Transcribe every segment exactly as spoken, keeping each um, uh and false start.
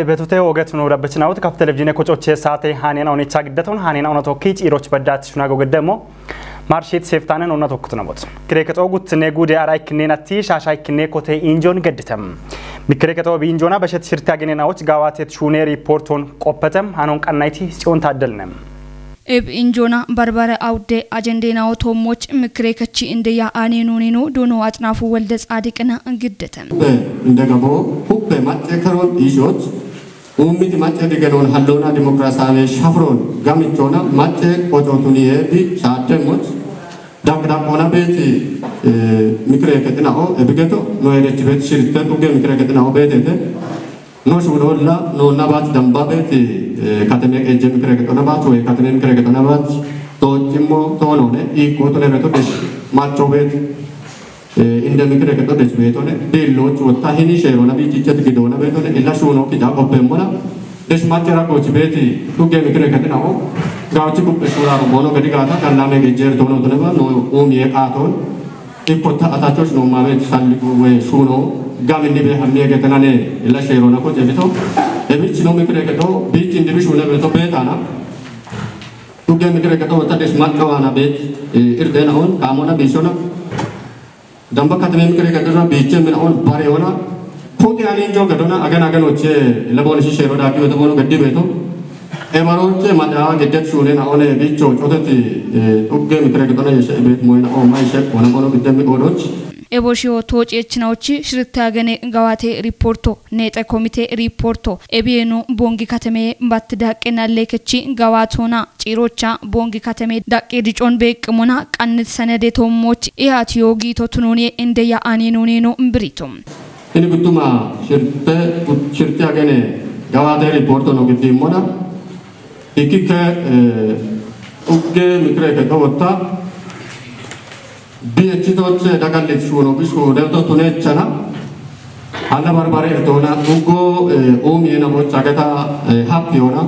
Betute oget nu rabbechinaut kaf televizine kochoche saate hanena onicha giddaton hanena ona tokki ciroch baddat shunago geddemo. Marshit seftanen ona tokkut namot. Kire keto gutne gude arai kinen atti shashai kine kote injon geddetem. Mikire keto bi injona beshet shirta gene naoch gawatet shune reporton qoppetem hanon qannayti Tsiyon Taddelnem. Eb injona barbare awde ajende naoto moch mikire kechi inde ya ane nunino dono Atnafu Walde Tsaadiqna giddete. Hubbe inde gabo hubbe macce karon ishot ummiti macce digenon hallona demokrasawe shafron gamichona macce qocotuniye bi shadde moch dak dak ona beti, eh, mikire ketinao ebigeto no erech bet shirte uge mikire ketinao betete. No shuno la no nabat damba beti, eh, kateme keje mikire keto nabat we kateme mikire keto nabat to chimo to no ne i ko to ne beto desh macho bet, eh, inde mikire keto desh beto ne de lo chuta hini shero na bi chichet gido na beto ne illa shuno ki ja open mona desh machera ko chibeti tu ge mikire keto na o ga chi kupe shura ro bono gadi gata kan na me gejer to no to ne ba no o mi e aton. Ikkota atachoch no mabet salliqu we shuno gaminni be hammi egetanane illa shero na ko jebito. Ebich no mikire keto bich indi bi shune beto betana. Tuge mikire keto ta des matkawana bet, eh, irdena on kamona bisona. Damba katme mikire keto na biche mina on bare ona. Kote ani jo gadona agan agan oche labon shi shero da ki beto bono gaddi beto. Emaroche mada gedet shune na one bicho choteti, eh, ugge mikre getona yeshe bet moyna o mai shek wana bono bidde mi odoch. Ebo shiyo toci echinaochi shirta gene gawate riporto, nexe komite riporto, ebienu bongi kateme bat daqe nalle kechi gawatona, cirocha bongi kateme daqe dicon beqmona, qannit sanede tommoch ihatiyo gito tununi inde ya ani nunino birito. Ini guttuma shirte, shirte agene gawate riporto no giddi mona. Ikike, eh, ugge mikre ke gawata. Bi echitoche dagallit shuno bi shuno to tunechana. Hanna barbare irtona uggo, eh, omi ena bocha gata, eh, happi ona.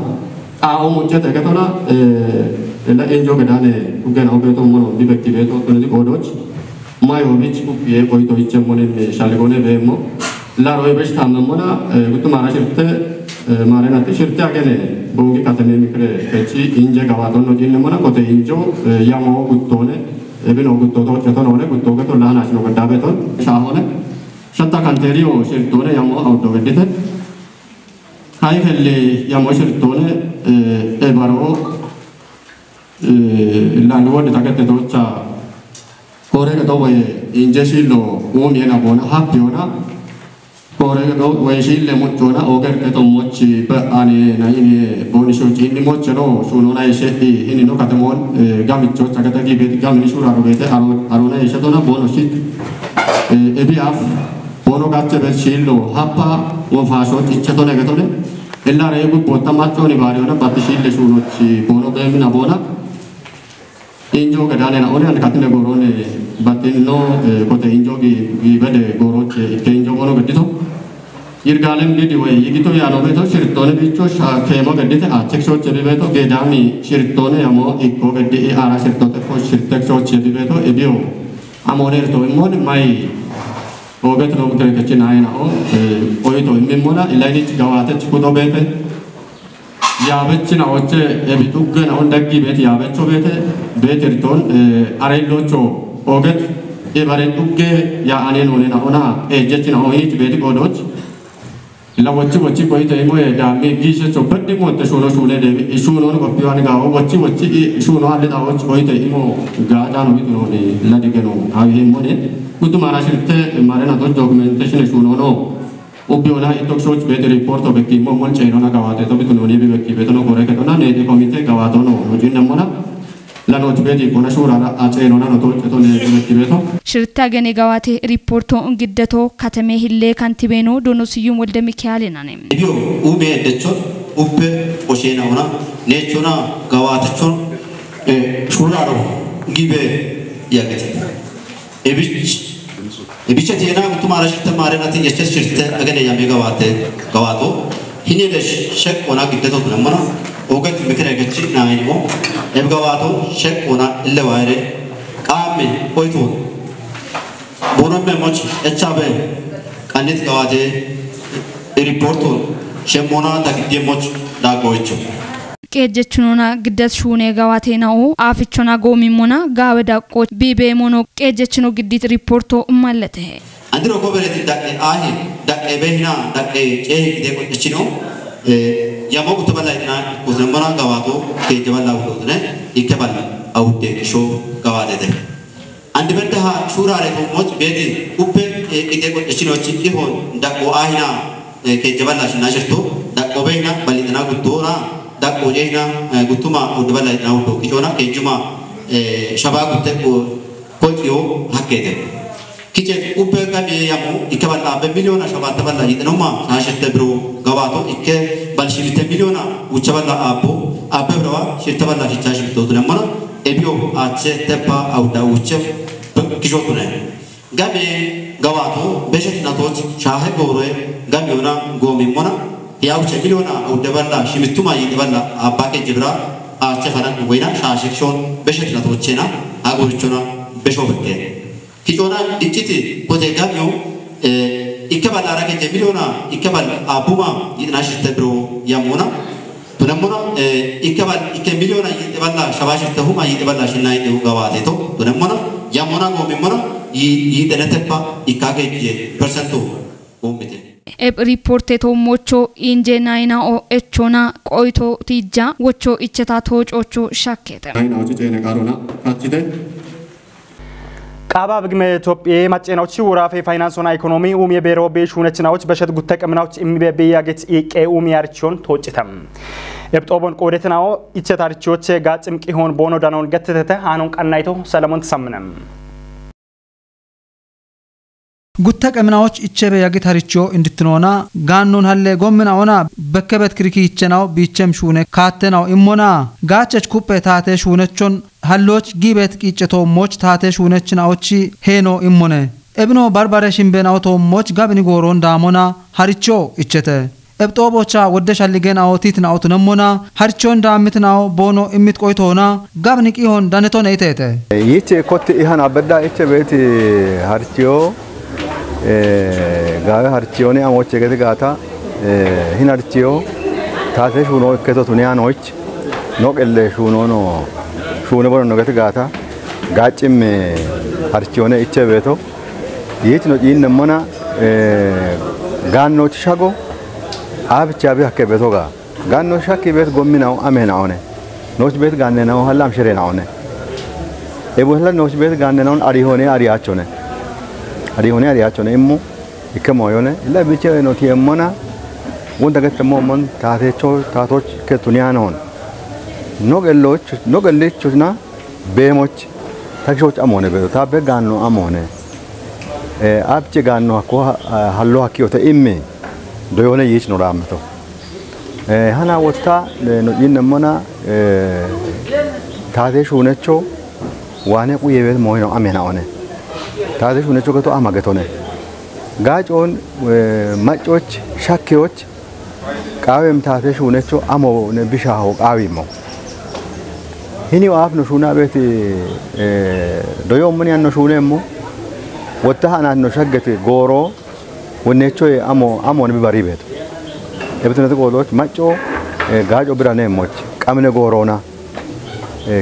A omu chete gatona, eh, ela enjo gadane ugge na obeto mono bi bekki beto tunedi godoch. Mayo bich kupiye koito iche monin shaligone bemo. Laro e bech tamemona, eh, gutu mara shirte, eh, mare nati shirte agene bongi kateme mikre kechi inje gawaton no jinne mona kote injo, eh, yamo guttone, ebino gutto to cheto none gutto gato lana shino gadabeton shahone. Shatta kanterio shirtone yamo auto gadite. Kai kelle yamo shirtone, eh, ebaro, eh, lanu wonde takete tocha. Kore gato we inje shilo womi ena bona happi ona. Kore gato we shille muchona oger gato mochi ba ani na ini boni sho chini mocheno shuno na ishe i ini no katemon, eh, gamicho chagata gibet gamini shura rubete aro, arona ishe tona bono shit. Eh, ebi af bono gache bet shilo hapa wo fasho chiche tone gatone. Ella regu bota macho ni bari ona bati shille shuno chi bono bemina bona. Injo gadane na one an katine gorone batin no, eh, kote injo gi, gi bede goroche ike injo gono gadito. Yirgalem gidi we yigito ya no beto shirtone bicho sha kemo gadite a chek shoche bi beto gedami shirtone amo ikko gadi e ara shirtote ko shirtek shoche bi beto ebio. Amone to mon mai oget no kre kachina ena o, eh, oito imimona ilaini gawate chikudo bete. Yabechina oche ebi tugge na on daggi beti yabecho bete, beti riton, eh, arai locho oget, e bare tugge ya ane none na ona, eh, jechina o hit beti godoch. La wochi wochi koite imo e da mi gishe cho beddi mo te shuno shune de, i shuno no kopio ani ga o wochi wochi i shuno ale da wochi koite imo ga da no bitu no ni la digeno. Awi he mone. Kutu mara shirte mare na to documentation shuno no. Ubbi ona itok shoch beti report o bekki mo mon cheno na gawate to bitu no ni bi bekki beto no kore keto na ne de komite gawato no. No jinna mona. La no beti kona shura la a cheno na no to keto ne bi bekki beto. Shirta gene gawate reporto giddato katame hille kantibeno dono Siyum Walde Mikael nane. Ibio ube decho ubbe oshena ona nechona gawate chon, eh, shura ro gibe yagete. Ebich, ebicha tiena gutu mara shirte mare nati yeche shirte agene yame gawate, gawato. Hini de shek ona gidde to tunamana. Ogat mikre gachi na imo. Eb gawato shek ona ille waire. Kame oito. Bono me moch echabe. Kanit gawate. E reporto. Shemmona ta giddeemmoch daaggoocho. Qeejjechinoona giddet shuune gawaateenao aafichona goomimmona gaawe daqqooch biibeemono qeejjechino giddit riippoorto mallete. Andiro goberetin daqqe aahi daqqe behina daqqe ceehi gide qoccechino yamo gutto balla itna kuznemmona gawaato keejje balla wuddootine ikke balla awudde kisho gawaatete. Andi beddaha shuurare tommoch beeti uppe qide qoccechinochi ihon daqqo aahina keejje balla shinna shirto daqqo behina ballitna guttoona daqqo ceehina guttuma awudde balla itna wuddo kicoona keejjuma shabaa gutte kociyo hakkeete. Kice ubbe gamiye yamo ikke balla abbe miliyona shabatte balla yixenoma shaashirte biro gawaato ikke bal shirte miliyona ucha balla abbo abbe birawa shirte balla shicha shirto tunemona ebiyo ache teppa awda uche kisho tune. Gamiye gawaato beshet natoch shahe goore gamiyona goomimmona ya uche miliyona awde balla shimituma yixi balla abba ke jibra ache fanan weyna shaashik shon beshet natochena agurchona besho bekke. Kicoona dicciti kote gamyo ikke bal ara keje miliyona ikke bal abuma yixna shirte biro yamuna. Tunemmuna ikke bal ikke miliyona yixi balla shaba shirte huma yixi balla shinna yixi gawate to. Tunemmuna yamuna goomimmuna yixene teppa ikka keje persentu ummite. Eb riippoorte toommocho inje nayinao echona qoyto tiija wocho icheta toococho shakkete. Nayinao ci ceene qaarona kachite. Qaaba bigme Itophiye maccenaochi wuraafe faynaansona ikonomi umiye beero be shuunechinaoch beshet gutte qeminaoch immibe be yaget iqqe umiye arichon tooccitam. Ebxoobon qoodetinao icheta arichoche gaaccim qihon boono danon gettetete haanon qannayto Salamon Tsamminem. Gutte qeminaoch ichebe yagit haricho inditinoona gaannon halle gomminaona bekkebet kiriki ichenao biichem shuune kaattenao immona gaachech kuppe taate shuunechon halloch giibet qiicetoommoch taate shuunechinaochi heeno immone. Ebino barbare shimbenao toommoch gabini gooron daamona haricho ichete. Ebxoobocha wodde shalligenao tiitinao tunemmona harichon daammitinao boono immit qoytoona gabini qihon danetone iteete. Yiche kotti ihan abedda iche beeti harichiyo gaawe harichiyoni amoche geti gaata hin harichiyo taate shuuno ikketo tuniyanoich no qelle shuunono shuune bono no geti gaata gaaccimme harichiyone iche beeto yiich no ciinnemmona gaannochi shago aabichi abi hakke beeto gaa gaanno shakki beet gomminawo ameenaone nooch beet gaannenawo hallam shereenaone ebu halla nooch beet gaannenawon arihoone ariyaachone arihoone ariyaachone immu ikke mooyone illa biche no tiemmona wonta gette moommon taatecho taatoch ke tuniyanoon no gelloch no gellichona beemoch takishoch amoone beeto taabbe gaanno amoone abche gaanno hakko hallo hakkiyote immi doyoone yiich no raammeto hana wotta no ciinnemmona taate shuunecho waane quyebeet mooyino ameenaone taate shuunecho geto ama getone gaacoon maccoch shakkeyoch qaawem taate shuunecho amo ne bishaaho qaawimmo hiniyo aaf no shuuna beeti doyoommoni anno shuuneemmo wotta ha'naat no shaggeti gooroo wonneechoye amo amo ne bibari beeto ebitinoti qoolooch macco gaaco biraneemmoch qamine gooroona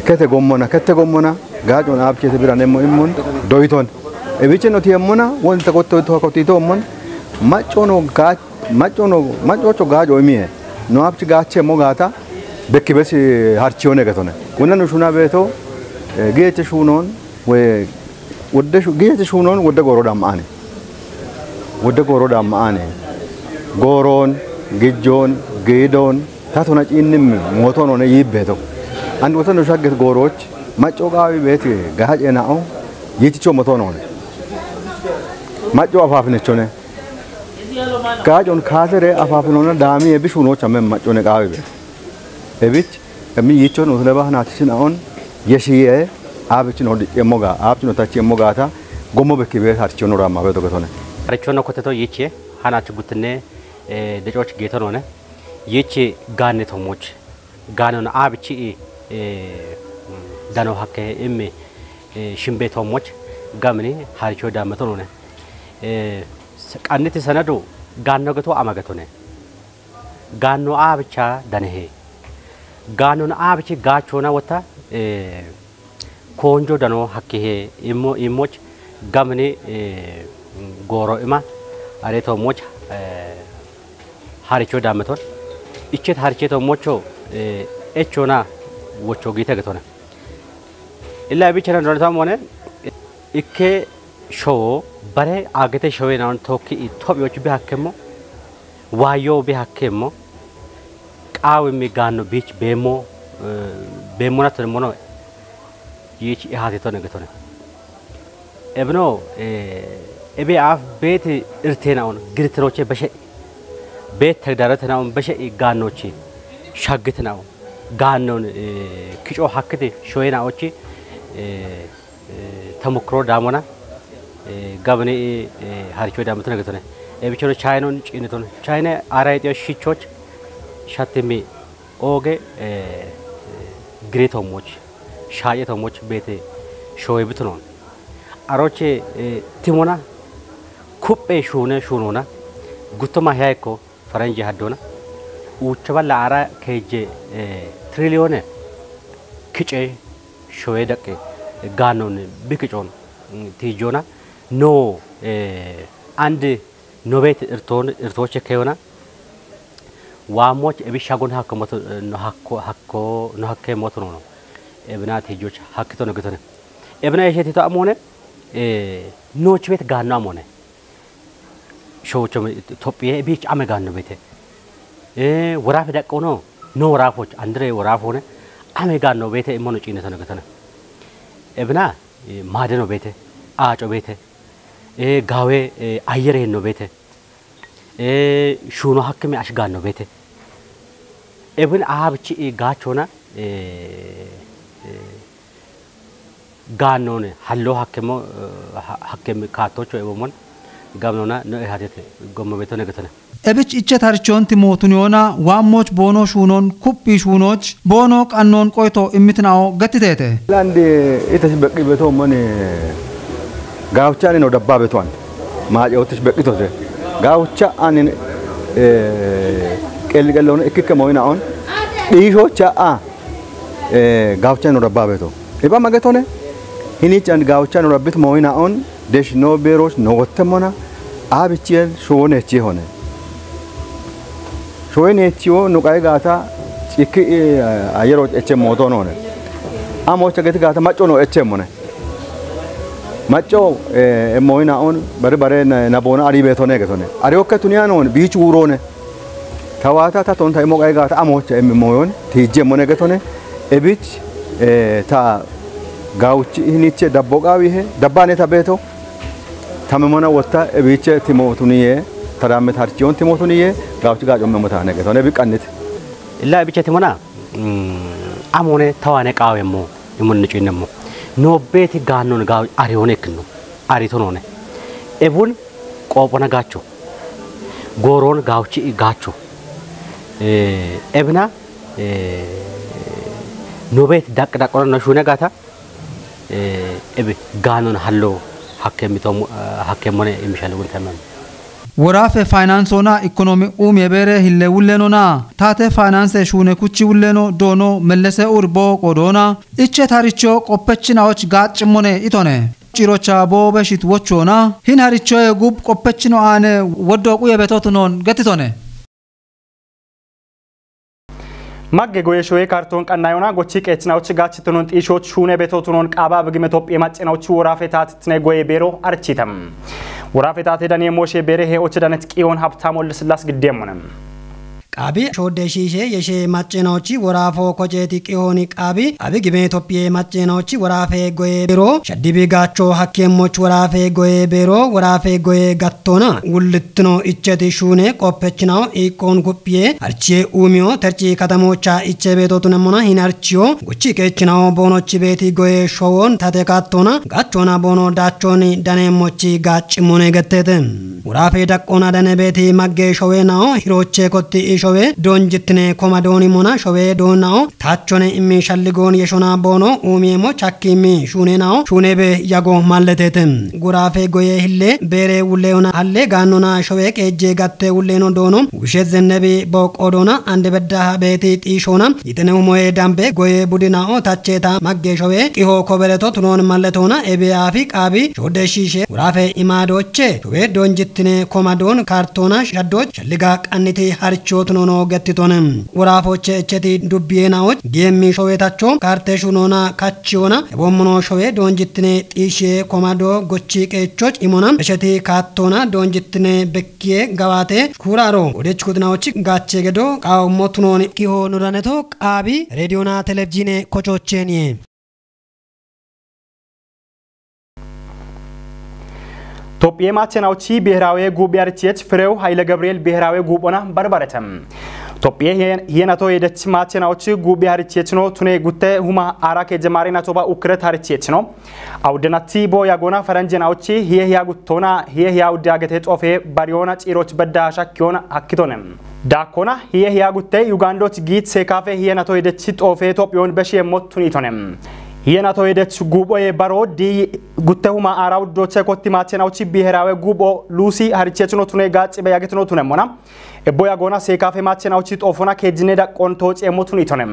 kete gommona kette gommona gaacoon aabchete biraneemmo immon doyiton ebiche no tiemmona wonta kottoyto hakotitoommon maccono gaac maccono maccoocho gaaco imiye no abchi gaache mo gaata bekki besi harchiyo negetone wonna nu shuna beeto geeche shuunon we wodde shu geeche shuunon wodde gooro dammaani wodde gooro dammaani gooron gijjon giidon tatona ciinnim mootonone yiibbeeto and wotano shagget gooroch macco qaawi beeti gaace na'o yiichicho motonone macco afaafinechone gaacon kaasere afaafinona daamiye bishuunocha men maccone qaawi beeti ebich emi yiichon utleba naachishin aon yeshiye aabichin hodi'emmo gaa aabichin otachi'emmo gaata gommo bekki beet harchonno raammabe dogetone. Harchonno koteto yiichiye hanaach guttinne decoch geetonone yiichi gaanne tommoch gaanona aabichi dano hakke immi shimbe tommoch gamini harcho daammetonone. Qanniti sanadu gaanno geto ama getone. Gaanno aabicha danehe. Gaannon aabichi gaachoona wota koonjo dano hakkihe immoch gamini gooro ima areetoommoch haricho daameton. Ichet haricheetoommocho echoona wocho giite getona. Illa ibichana donatoammoone ikke showo bare agete showe naon tokki itophiyoch bi hakkemmo waayyo bi hakkemmo qaawimmi gaanno biich beemmo beemmonatone mono yiich ihaatitone getone. Ebno ebe aaf beeti irteenaon girtinoche beshe beet tegdaretenaon beshe gaannochi shaggitenaon gaannon kico hakkite shoyenaochi tamukkuro daamona gabini haricho daamotona getone. Ebichono chaynon ciiniton chayne ara ixiyo shichoch shattimi ooge giritoommoch shaa'yetoommoch beete showe bitunoon aroche timona kuphee shuune shuunoona guttoma hiyayekko faranje haddoona uucha balla ara keejje triliyone kice showe daqqe gaannon bi kicoon tiijjoona no and nobeet irtoon irtooche keyona waammoch ebi shagon hakko moto no hakko hakko no hakke moto nono ebina tiijjoch hakkito no gitone. Ebina yeshetito amoone nooch beet gaanno amoone showuchome tophiye biich ame gaanno beete woraafe daqqono no woraafoch andire woraafoone ame gaanno beete immono ciinetone getone. Ebina maadeno beete aaco beete gaawe ayyere henno beete shuuno hakkime ash gaanno beete ebin aabichi gaachoona gaannoone hallo hakkemo hakkem kaattocho ebomon gamnona no ehatete gommo beto negetone. Ebich ichet harichoonti mootuniyona waammoch boono shuunon kuphi shuunoch boono qannoon qoyto immitinao gattiteete. Landi itash beqqi beto mone gaawcha anino dabba beto an maace otish beqqitose gaawcha anin qelli qelloon ikkikke moyina on dhiishocha a gaawcha anino dabba beto iba magetone hinich an gaawcha anino dabbit moyina on desh no beeroch no gottemmona a bichiyen showonechi hone showenechiwo no qaye gaata cikki ayero eche mooto noone a moocha geti gaata macco no echemmone macco emmoyina on bari bare naboona ari beetone getone ari okke tuniya noone biichu wuurone tawaata ta tonta imo qaye gaata a moocha emmoyon tiijjemmone getone ebich ta gaawuchi hiniche dabbo qaawihe dabbaane ta beeto tamemona wotta ebiche timootuniye tadamme tarchiyon timootuniye gaawuchi gaacomme motane getone biqqannite. Illa ebiche timona amone tawane qaawemmo imunni cuinnemmo noobbeeti gaannon gaaw ariyoone ikkinno aritonone ebun qoophona gaacho gooroon gaawuchi gaacho ebina nobeeti daqq daqqona no shuune gaata ebe gaanon hallo hakkemmone imishale guntemman. Woraafe faynansoona ikkonomi uumi ebeere hille wullenona taate faynanse shuune kuchi wulleno doono mellese urbo qoodoona iche taricho qoppechinaoch gaaccimmone itone cirocha boobe shit wochoona hin harichoye gub qoppechino aane woddo quye betotunoon getitone. Magge goye shoye kartoon qannayona gochi qeechinawchi gaachitunon xiishoch shuune betotunon qaaba bigime tophiye maccinawchi woraafe taatitine goye beero arichitam. Woraafe taate daniye mooshe beere he oche danet qiyoon habtaam woldesillasi giddeemmone. Qaabi shoodde shiishe yeshe maccinawchi woraafo koceeti qiyooni qaabi abigime tophiye maccinawchi woraafe goye beero shaddibi gaacho hakkeemmoch woraafe goye beero woraafe goye gattoona wullittino icheti shuune qoppechinaw iiqqoon guphiye archiye uumiyo terci katamocha iche beetotunemmona hin archiyo gochi qeechinaw boonochi beeti goye showon tate kaattoona gaachoona boono daachooni daneemmochi gaaccimmone getteete. Woraafe daqqoona dane beeti magge showe nawo hirooche kotti isho showe doonjittine komadooni mona showe doonao tachone immi shalligoon yeshona boono umiemo chakki immi shuunenao shuunebe yago malletete. Guraafe goye hille beere wulleona halle gaannona showe qeejje gatte wulleeno doono wushe zennebi booqo doona ande bedda habeeti xiishona yitene umoye dambe goye budinao tacheta magge showe qiho kobereto tunoon malletona ebe aafi qaabi shodde shiishe guraafe imaadoche showe doonjittine komadoon kaartoona shaddo shalliga qanniti haricho tunono gettitone. Guraafoche echeti dubbiyeenaoch geemmi showetacho kaarte shunoona kachiyoona ebommono showe doonjittine xiishe komado gochi qeechoch imona esheti kaattoona doonjittine bekkiye gawaate kuuraaro wodech kutinaoch gaache gedo qaawommo tunooni qiho nudaneto qaabi reediyona televizhiine kochocheeniye. Tophiye maachenauchi biheraawe guuphe harichiyech Firew Hayle Gabriel biheraawe guuphona barbarete. Tophiye hiye- hiyenato yedech maachenauchi guuphe harichiyechno tune gutte huma aara ke jemaare natoba ukret harichiyechno. Awudenati bo yagona faranjenauchi hiye hiya guttona hiye hiya awude agete xofe bariyona ciiroch bedda shakkiyon hakkitone. Daakkona hiye hiya gutte Yugandoch giit seekaafe hiye nato yedechi xoofe Itophiyon beshi yemmot tunitone. Hiye nato yedech guuphoye baro di gutte huma aara wuddoche kotti maachenauchi biheraawe guupho luusi harichechno tune gaacci be yagitno tunemmona. Ebbo yagoona seekaafe maachenauchi xoofona keejjine daqqon tooci yemmot tunitone.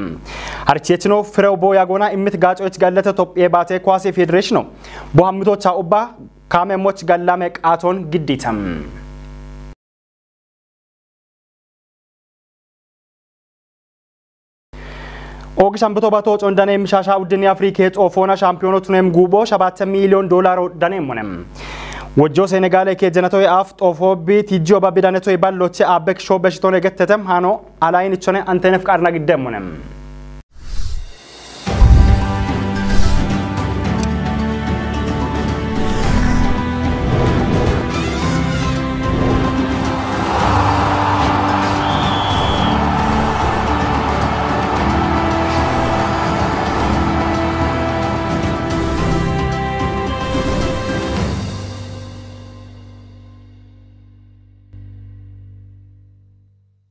Harichechno Firew bo yagoona immit gaacoyech gallete Itophiye baate kuwaase federeeshino. Bo hammitocha ubba kaame moch gallame qaaton gidditam. Ogi shambito bato condane mishasha uddini Afrike xoofona shampiyoono tunem guupho shabatte miiliyoon doolaro dane monem. Wojjo Senegale ke jenatoy af xoofo bi tijjo babbi danetoy balloche abek sho beshitone gettetem hano alayin ichone antenef qarna giddem monem.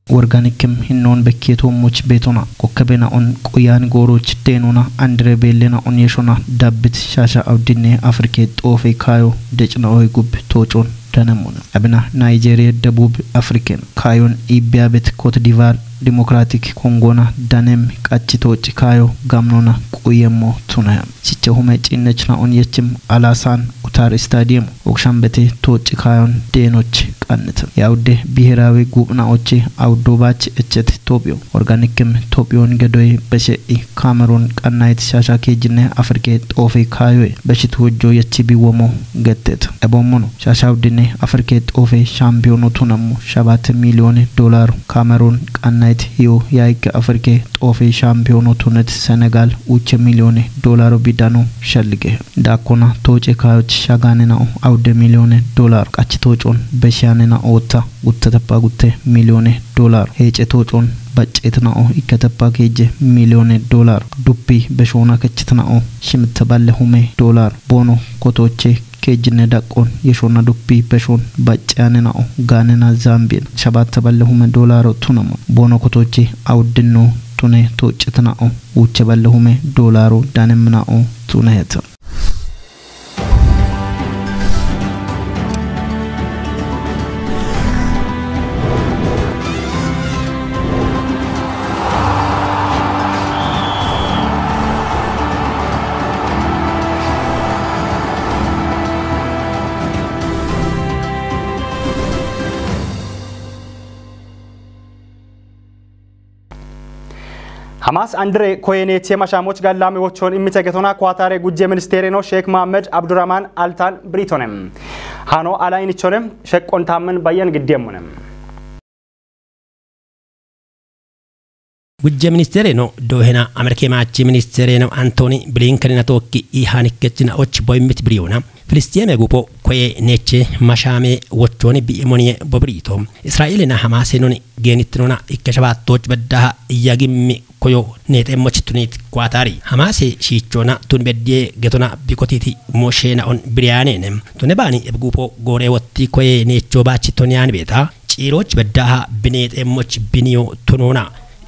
Worganikim hinnoon bekkeetoommoch beetona kokkebena on qoyan gooroch deenona andire beellena on yeshona dabbit shaasha awdinne Afrike xoofe kaayo decna oy gub toocoon danemona. Abina Nayjeeriya, Debub Afriken kaayon iibiyabet Kot Divar, Dimokiraatik Kongona danem qachi tooci kaayo gamnona qoyemmo tunaya. Siche hume cinnechna on yechim Alasan Utar Stadium Okshanbete tooci kaayon deenoch qannit. Yawudde biheraawi guuphna'ochi awuddobaach echet Tophiyo. Organikim Tophiyon gedoy beshe'i Kamerun qannayit shasha keejinne Afrike xoofi kaayoy beshit wojjo yechi biwomo gettet. Eboommono shasha awuddinne Afrike xoofi shampiyonu tunammo shabat miliyone dolaru Kamerun qannayit hiyo yayik Afrike xoofi shampiyonu tunet Senegal uche miliyone dolaru bidanu shallige. Daakkona tooce kaayoch shagaanena'o awude miliyone dolar qach toocon beshiyanena'o wotta guttatappa gutte miliyone dolar heece toocon bacceetina'o ikkatappa keejje miliyone dolar duppi beshoona kechitina'o shimitta balle hume dolar boono kotooche keejjinne daqqon yeshonna duppi beshon bacceyanena'o gaanena zaambien shabatta balle hume dolaro tunama boono kotooche awuddinno tune toocetina'o uuche balle hume dolaro danemmina'o tuneheta. Hamas andire koyene chema shamoch gallame wochon immite getona Kwatare gujje ministere no Sheikh Mohammed Abdurrahman Altan Britonem. Hano ala inichonem sheqqon tammen bayyan giddemmonem. Gujje ministere no dohena Amerike maachi ministere no Anthony Blinken na tokki i hanikkechina och boymmit briyona. Filistieme gupo koye neche mashame wochoni bi imoniye bobrito. Israele na Hamas noni geenittinona ikke shabaattoch beddaha yagimmi koyo neexemmoch tunit Kwatari. Hamase shiichona tun beddiye getona bikotiti moshena on biriyanene. Tune baani ebgupo goore wotti koye necho baachi toniyan beeta. Ciiroch beddaha bineexeemmoch biniyo tunoona.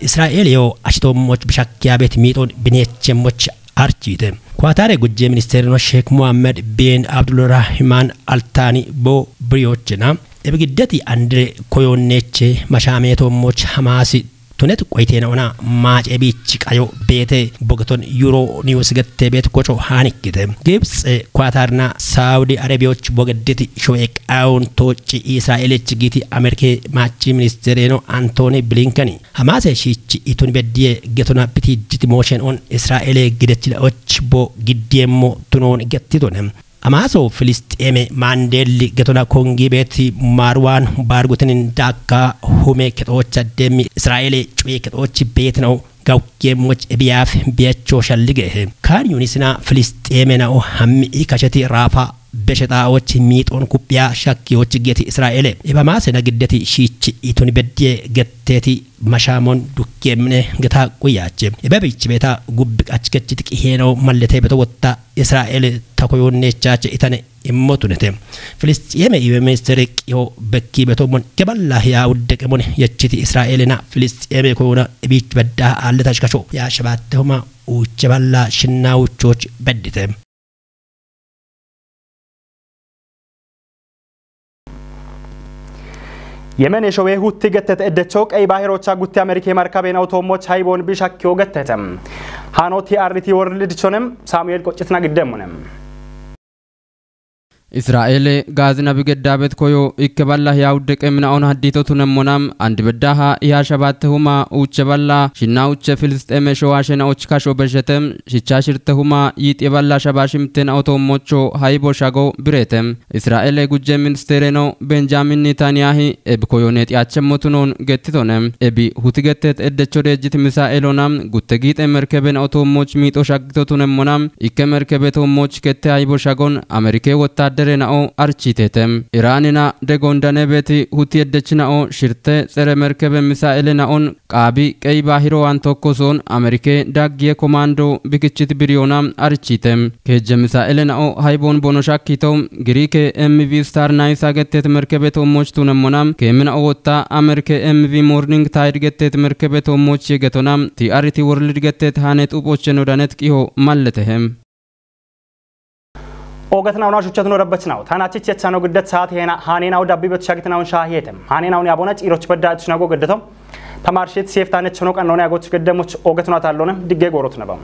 Israa'eeliyo ashitoommoch bishakkiya beet miixoon bineechemmoch archiite. Kwaataare gujjee ministeerino Sheek Mohammed bin Abdulrahimaan Altaani bo biriyochena. Ebigiddeti andire koyoonneeche mashaameetoommoch Hamaasi tunet qoyiteena ona maace biich qayo beete bogeton Euro News gette beet koco haanikkite. Gibtse, Kwaataarna Saudi Arabiyoch bogeddeti showe qayoon toocci Israa'eelech giiti Ameerike maachi ministeereeno Antooni Bilinkani. Hamaase shiichi itun beddiye getona bitijjiti mooshen on Israa'eele gidechila och bo giddiyeemmo tunoon gettitone. Amaaso Filisxeeme maandeelli getona kongi beeti Maarwaan Baargutinin daakka hume kexoocha demmi Israa'eele cuye kexoochi beetinaw gawukkeemmoch ebiyaaf biyachoo shalligehe. Kaan Yuunisina Filisxeeme na'o hammi i kasheti Raafa beshexaa'och miixoon kuphiya shakkiyoch geti Israa'eele. Ebamaasena giddeti shiichi itun beddiye getteeti mashaamon dukkeemine geta quyyaache. Ebabichi beeta gubbi qachkechiti qiheeno mallete beto wotta Israa'eele takoyoonneechaache itane immotunete. Filisxeeme iwe ministeere qiho bekki betoomon keballa yaa uddeqemon yechiti Israa'eelena Filisxeeme koyoona ebiich beddaha aalleta shikasho yaa shabaattehoma uuche balla shinna uuchoch beddite. Yemen eshowe hutti gettet eddecho qey bahirocha gutti Ameerike markaben awtoommoch hayboon bishakkiyo gettete. Haano T R T World dichonem Saamu'eel qoccitna giddeemmonem. Israa'eele gaazina bigeddaabet koyo ikke balla hiya uddeqe mina'on haddito tunemmonam andi beddaha hiya shabaatte huma uuche balla shinna uuche Filisxeeme showaashena och kasho beshetem shicha shirte huma yiixe balla shabaashimten awtoommocho haybo shago biretem. Israa'eele gujje ministeereno Benjaamin Netanyahi ebi koyone xiyaachemmo tunoon gettitone. Ebi huti gettet eddecho deejjit misaa'eelona gutte giixe merkeben awtoommoch miixo shaggito tunemmona ikke merkebe toommoch kette haybo shagon Ameerike wottaaddere na'o archiitete. Iraanina degondanebeti huti eddech na'o shirte tsere merkebe misaa'ele na'on qaabi qey baahiro waan tokkosoon Ameerike daggiye komaando bikichit biriyoona arichiite. Keejje misaa'ele na'o hayboon bono shakkito Giriike M V Star Naysa gettet merkebe toommoch tunemmona keemina owotta Ameerike M V Morning Tide gettet merkebe toommoch yegetona T R T World gettet haanet uphocheno danet qiho malletehe. Oogetnauna shuchchatno dabbachnaw. Tana chichi echano giddet saat heena haaneenaw dabbi bet shagitnaun shaahiyetem. Haaneenaun yaabona ciiroch bedda etshnago geddeto. Tamarshit seeftan echano qannone agoch geddemoch oogetna taallonem digge goorot nabam.